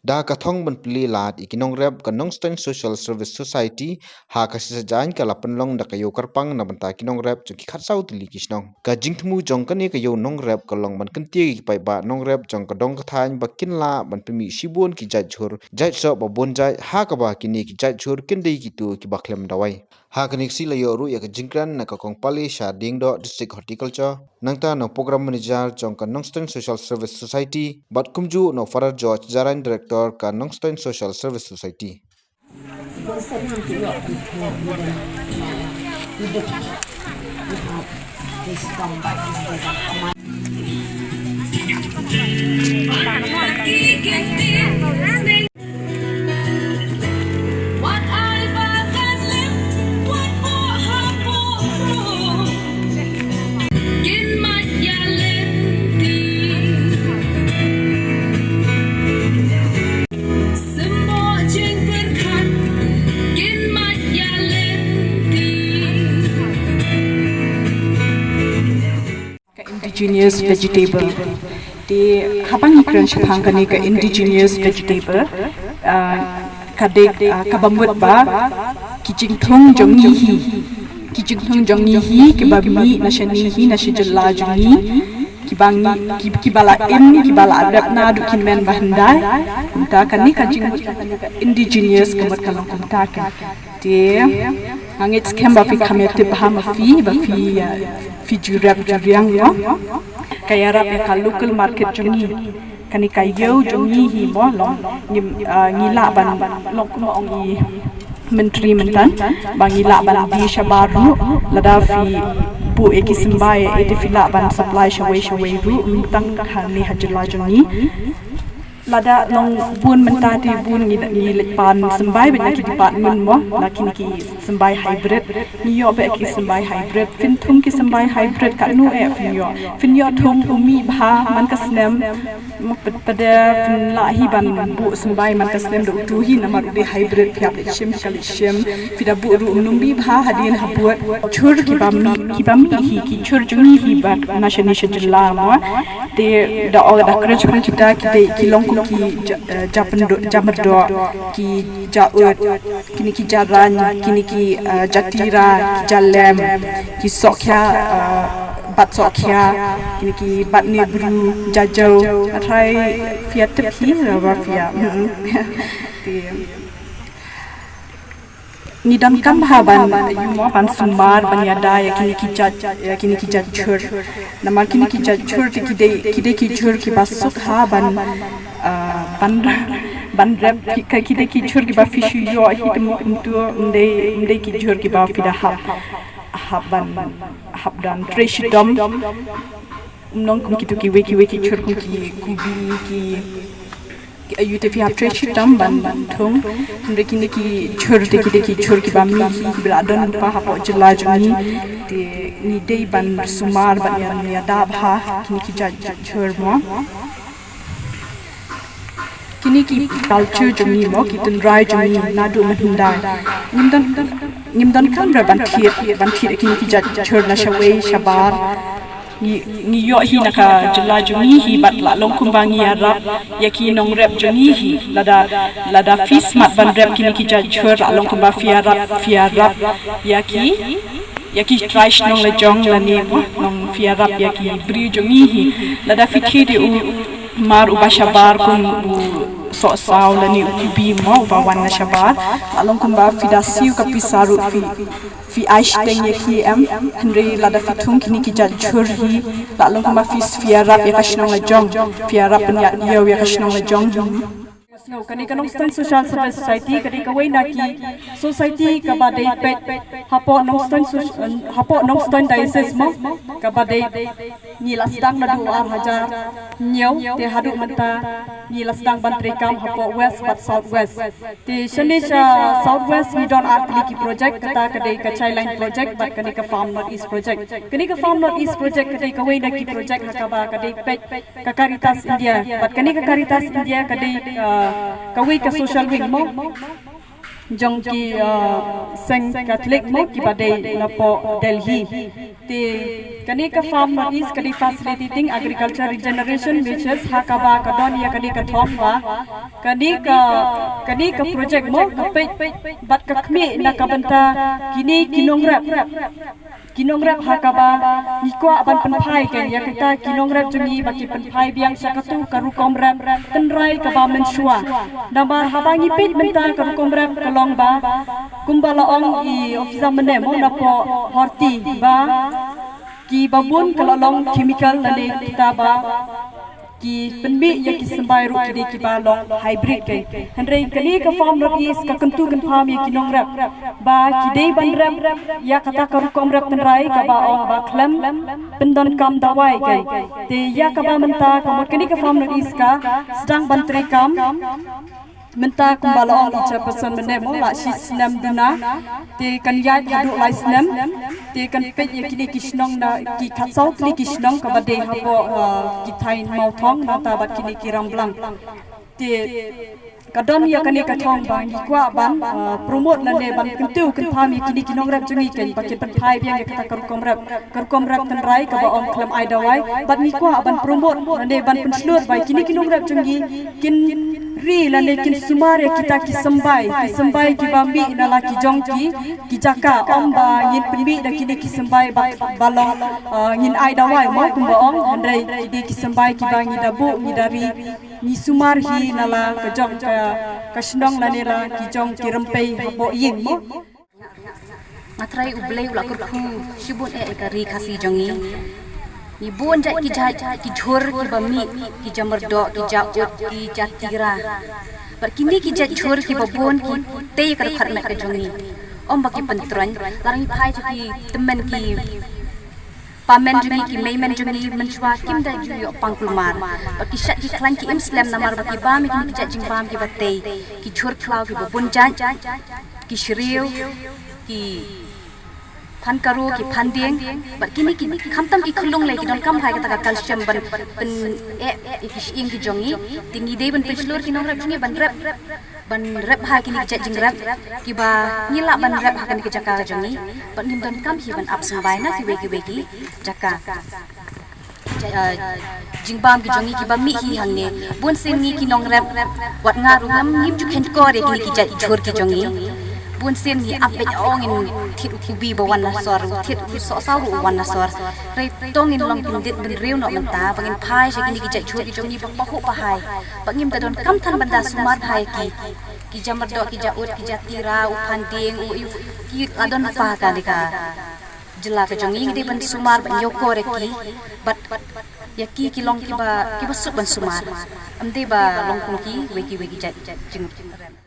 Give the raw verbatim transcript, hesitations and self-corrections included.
Da ka thong ban plie lad ïa ki nongrep, ka Nongstoiñ Social Service Society ha ka shisha jaiñ ka la pynlong da ka ïew kyrpang na bynta ki nongrep jong ki khatsaw tylli ki shnong. Ka jingthmu jong kane ka ïew nongrep ka long ban kyntiew ïa ki paidbah nongrep jong ka dong ka thaiñ ba kin lah ban pynmih shibun ki jait jhur jait soh ba bun jait, ha kaba kine ki jait jhur kin dei kito kiba khlem dawai. Ha kane ka sngi la ïoh ruh ïa ka jingkren na ka Kong Pali Shah Diengdoh, District Horticulture, nangta na u Program Manager jong ka Nongstoiñ Social Service Society, bad kumjuh na u Father George Jarain, Director ka Nongstoiñ Social Service Society. Ka indigenous vegetable. Te haba ngi kren shaphang kane ka indigenous vegetable, ah, ka dei, ah, kaba mut ba ki jingthung jong ngi hi, ki jingthung jong ngi hi kiba mih na shane hi, na sha jylla jong ngi, kiba ngi, ki, kiba la im, kiba la rep naduh kynmen ba hyndai. Kumta kane ka jingmut ka indigenous ka mut ka long kumta ka. Te nga ngeit skhem ba phi kham ïa tip bha ma phi, ba phi, ah, phi ju rep ju riang, no? Ka ïarap ïa ka local market jong ngi. Kane ka ïew jong ngi hi mo long. Ngi, ah, ngi lah ban long kum ong i Myntri mynta ba ngi lah ban die shabar ruh, lada phi buh ïa ki symbai, eh, te phi lah ban supply shawei shawei ruh, ym tang hangne ha jylla jong ngi. Lada long bun mynta te bun ngi, ngi leit pan symbai bad na ki department mo, na kine ki symbai hybrid. Ngi ïoh bad ki symbai hybrid, phin thung ki symbai hybrid katno eh phin ïoh. Phin ïoh thung u mih bha man ka snem. Mo, pynban phin lah hi ban buh symbai man ka snem da utu hi, namar u dei hybrid, phi hap leit shim ka leit shim. Phi da buh ruh um ym mih bha hadien habud. Jhur kiba mih, kiba mih hi ki jhur jong ngi hi ba na shane sha jylla mo. Te da ong da kren shaphang kita, ki dei ki long kum ki ja, eh, ja pyndoh, ja myrdoh, ki ja ud, kine ki ja raiñ, kine ki, eh, ja tira, ki ja lem, ki sohkhia, eh, bat sohkhia, kine ki bat ne bru, ja jew. Nga tharai phi ïa tip hi, ra ba phi ïa. Mm. Te ngi donkam bha ban, ïa mo, ban sumar, ban ïada ïa kine ki jait, ïa kine ki jait jhur. Namar kine ki jait jhur te ki dei, ki dei ki jhur kiba suk ha ban, ah, ban, ban rep, ki, ki dei ki jhur kiba phi shu ïoh hi te mo, ym tu, ym dei, ym dei ki jhur kiba phi da hap, hap ban, hap ban trei shitom. Ym long kum kito kiwei kiwei ki jhur kum ki kubi, ki Ki, ayu te phi hap trei shitom ban, ban thung. Hynrei kine ki jhur te ki dei ki jhur kiba mih hi, kiba la don lypa hapoh jylla jong ngi. Te ngi dei ban sumar ban ïa, ïada bha kine ki jait, jait jhur mo. Kine ki culture jong ngi mo, ki tynrai jong ngi naduh mynhyndai. Ngim don, ngim donkam re ban thied, ban thied kine ki jait jhur na shawei shabar. Ngi, ngi ïoh hi na ka jylla jong ngi hi bad la long kumba ngi ïarap ïa ki nongrep jong ngi hi. Lada, lada phi smat ban rep kine ki jait jhur, la long kumba phi ïarap, phi ïarap ïa ki, ïa ki trai shnong la jong lane mo, long phi ïarap ïa ki briew jong ngi hi. Lada phi thied ïa u mar uba shabar kum u sohsaw lane u kubi mo uba wan na shabar, la long kumba phi da siew ka pisa ruh phi Phi ai shiteng ïa ki em, hynrei lada phi thung kine ki jait jhur hi, la long kumba phi, phi ïarap ïa ka shnong la jong, phi ïarap pynïaid ïew ïa ka shnong la jong. Kane ka Nongstoiñ Social Service Society ka dei kawei na ki society kaba dei peit hapoh Nongstoiñ soc-, hapoh Nongstoiñ Diocese mo, kaba dei ngi la sdang naduh ar hajar hynñiew, te haduh mynta ngi la sdang ban treikam hapoh West bad South West. Te shane sha South West ngi don ar tylli ki project, kata ka dei ka Child Line Project bad kane ka Farm North East Project. Kane ka Farm North East Project ka dei kawei na ki project ha kaba ka dei peit ka Caritas India. Bad kane ka Caritas India ka dei, uh, kawei ka social wing mo. jong ki, uh, seng Catholic mo kiba dei napoh Delhi. Te kane ka Farm North East ka dei Facilitating Agriculture Regeneration Measures, ha kaba ka don ïa kane ka thong ba kane ka, kane ka project mo ka peit bad ka khmih na ka bynta kine ki nongrep, ki nongrep ha kaba ngi kwah ban pynphai kein ïa kita ki nongrep jong ngi ba ki pynphai biang sha katu ka rukom rep tynrai kaba mynshuwa. Namar haba ngi peit mynta ka rukom rep ka long ba kumba la ong i officer mynne mo napoh Horti ba kiba bun ka la long chemical lane kita ba ki pynmih ïa ki symbai ruh ki dei kiba long hybrid kein. Hynrei kane ka Farm North East ka kyntu kynpham ïa ki nongrep ba ki dei ban rep ïa kata ka rukom rep tynrai kaba ong ba khlem pyndonkam dawai kein. Te ïa kaba mynta ka mut kane ka Farm North East ka sdang ban treikam mynta kumba la ong i chairperson mynne mo la shi snem duna. Te kan ïaid haduh lai snem. Te kan peit ïa kine ki shnong na ki khatsaw tylli ki shnong kaba dei hapoh, uh, ki thaiñ Mawthong nangta bad kine ki Ramblang. Te ka don ïa kane ka thong ba ngi kwah ban, uh, promote lane ban kyntiew kynpham ïa kine ki nongrep jong ngi kein ba kin pynphai biang ïa kata ka rukom rep, ka rukom rep tynrai kaba ong khlem ai dawai. Bad ngi kwah ban promote lane ban pynshlur ba kine ki nongrep jong ngi kin ri lane kin sumar ïa kita ki symbai, ki symbai kiba mih na la ki jong ki, ki jaka. Ym ba ngin pynmih da kine ki symbai ba, ba long, uh, ngin ai dawai mo kumba ong, hynrei ki dei ki symbai kiba ngi da buh, ngi da ri, ngi sumar hi na la ka jong ka, ka shnong lane la ki jong ki rympei hapoh ïing mo. Nga trai U Blei u la kyrkhu shibun eh ïa ka ri Khasi jong ngi. Ngi bun jait ki jait ki jhur kiba mih, ki jamyrdoh, ki jaud, ki jatira. Bad kine ki jait jhur kiba bun ki tei ka dkhot met ka jong ngi. Ym ba ki pyntroiñ, la ngi phai jong ki tymmen ki pamen jong ngi, ki meimen jong ngi mynshuwa kim da ju ïoh pang kulmar. Bad ki shat ki khlaiñ ki im slem namar ba ki bam ïa kine ki jait jingbam kiba tei, ki jhur khlaw kiba bun jait, ki shriew, ki phan karo, ki phan dieng. Bad kine ki khamtam ki khunlung lei ki donkam bha ïa kata ka calcium ban pyn-, eh, ïa ki shyieng ki jong ngi. Te ngi dei ban pynshlur ki nongrep jong ngi ban rep, ban rep bha kine ki jait jingrep kiba ngi lah ban rep ha kane ka jaka ka jong ngi. Bad ngim donkam hi ban ap symbai na kiwei kiwei ki jaka. Ja-, uh, jingbam ki jong ngi kiba mih hi hangne. Bun sien ngi ki nongrep, wat nga ruh ngam, ngim ju khein kor ïa kine ki jait jhur ki jong ngi. Bun sien ngi ap beit, ong ngin thied u kubi ba wan na sor, thied u sohsaw ruh u wan na sor. Hynrei to ngin long kyndit bynriew noh mynta ba ngin phai sha kine ki jait jhur ki jong ngi ba pahuh pahai. Ba ngim da donkam than ban da sumar bha ïa ki, ki jamyrdoh, ki jaud, ki jatira, u phan dieng, u, u, ki la don pa ka ne ka jylla ka jong ngi. Ngi dei ban sumar ban ïoh kor ïa ki, bad ïa ki ki long kiba, kiba suk ban sumar. Ym dei ba long kum kiwei kiwei ki jait jingrep.